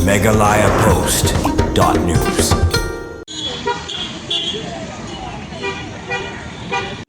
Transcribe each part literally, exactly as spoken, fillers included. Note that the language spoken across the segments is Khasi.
Meghalaya Post dot news.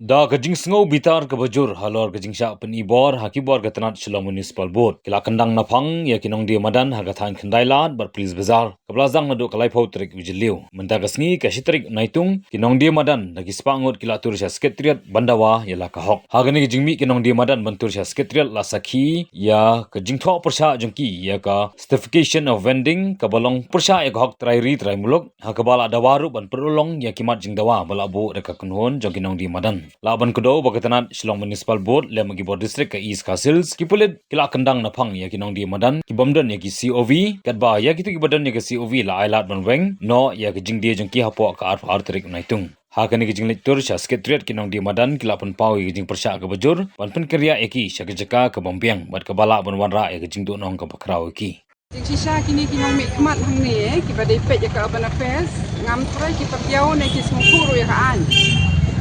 Da ka jingsngew bitar kaba jur halor ka jingshah pynibor ha ki bor ka tnat Shillong Municipal Board, ki la kyndang naphang ïa ki nongdie madan ha ka thaiñ Khyndai Lad bad Police Bazar, kaba la sdang naduh ka laiphew tarik u Jylliew. Mynta ka sngi ka shi tarik Naitung, ki nongdie madan da ki spah ngut ki la tur sha Secretariat ban dawa ïa la ka hok. Ha kane ka jingmih ki nongdie madan ban tur sha Secretariat la sakhi ïa ka jingthoh pyrshah jong ki ïa ka Certification of Vending kaba long pyrshah ïa ka hok trai ri trai muluk, ha kaba la dawa ruh ban pynurlong ïa ki mat jingdawa ba la buh da ka kynhun jong ki nongdie madan. Lah ban kdew ba ka tnat Shillong Municipal Board lem ki bor district ka East Khasi Hills, ki pulit ki la kyndang naphang ïa ki nongdie madan ki bym don ïa ki C O V, katba ïa kito kiba don ïa ki C O V la ai lad ban weng noh ïa ka jingdie jong ki hapoh ka arphew ar tarik Naitung. Ha kane ka jingleit tur sha Secretariat, ki nongdie madan ki la pynpaw ïa ka jingpyrshah kaba jur ban pynkynriah ïa ki sha ka jaka ka bym biang bad kaba lah ban wanrah ïa ka jingduhnong kaba khraw ïa ki. Jingshisha kine ki nongmihkhmat hangne, eh, kiba dei peit ïa ka Urban Affairs, ngam tharai ki pyrdiaw ne ki sngewthuh ruh ïa ka aiñ.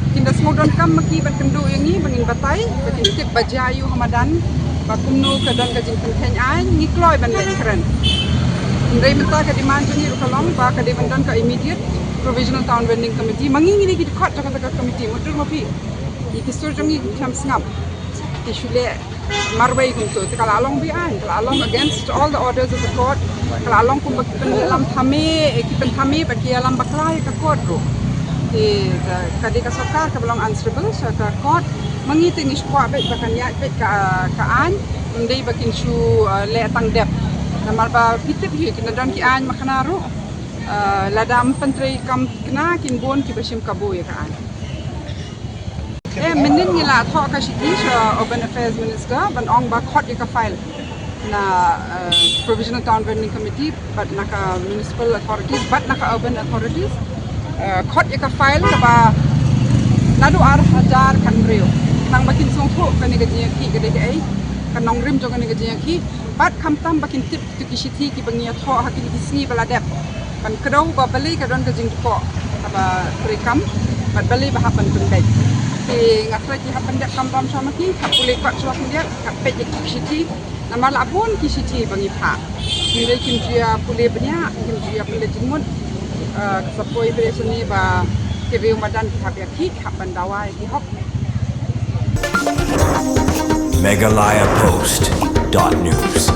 Kin da sngewdonkam ma ki ban kynduh ïa ngi ba ngin batai, ba kin tip ba jia aiu ha madan, ba kumno ka don ka jingpynkheiñ aiñ, ngi kloi ban leit kren. Hynrei mynta ka demand jong ngi ruh ka long ba ka dei ban don ka immediate Provisional Town Vending Committee, ma ngi ngi dei ki dkhot jong kata ka committee, mutdur ma phi. Ïa ki sur jong ngi ki khlem sngap. Ki shu leh marwei kumto, te ka la long be-aiñ, ka la long against all the orders of the court, ka la long kumba ki pynlam thame, eh, ki pynthame bad ki ïalam bakla ïa ka court ruh. Te ka, ka dei ka sorkar kaba long answerable sha ka court, ma ngi te ngi shu kwah beit ba kan ïaid beit ka, ka aiñ, ym dei ba kin shu, eh, leh tang dep. Namar ba phi tip hi, kin da don ki aiñ makhna ruh, eh, lada ym pyntreikam kna kin bun kiba shim kabu ïa ka aiñ. Eh, mynnin ngi la thoh ka shithi sha Urban Affairs Minister ban ong ba khot ïa ka file na, eh, Provisional Town Vending Committee bad na ka Municipal Authorities bad na ka Urban Authorities. Eh, khot ïa ka file kaba naduh ar hajar khathynriew. Tang ba kin sngewthuh kane ka jingïakhih ka dei kaei, ka nongrim jong kane ka jingïakhih. Bad khamtam ba kin tip kito ki shithi kiba ngi ïathoh ha kine ki sngi ba la dep. Ban kdew ba balei ka don ka jingdukok kaba treikam bad balei ba hap ban pynbeit. Te nga tharai ki hap pyndep kam bam sha ma ki, hap pule kot sha khyndiat, hap peit ïa ki shithi. Namar la bun ki shithi ba ngi phah. Hynrei kim ju ïa pule bniah, kim ju ïa pule jingmut. Eh, ka sa poi bret sani ba ki riew madan ki hap ïakhih, hap ban dawa ïa ki hok. Meghalaya Post dot news.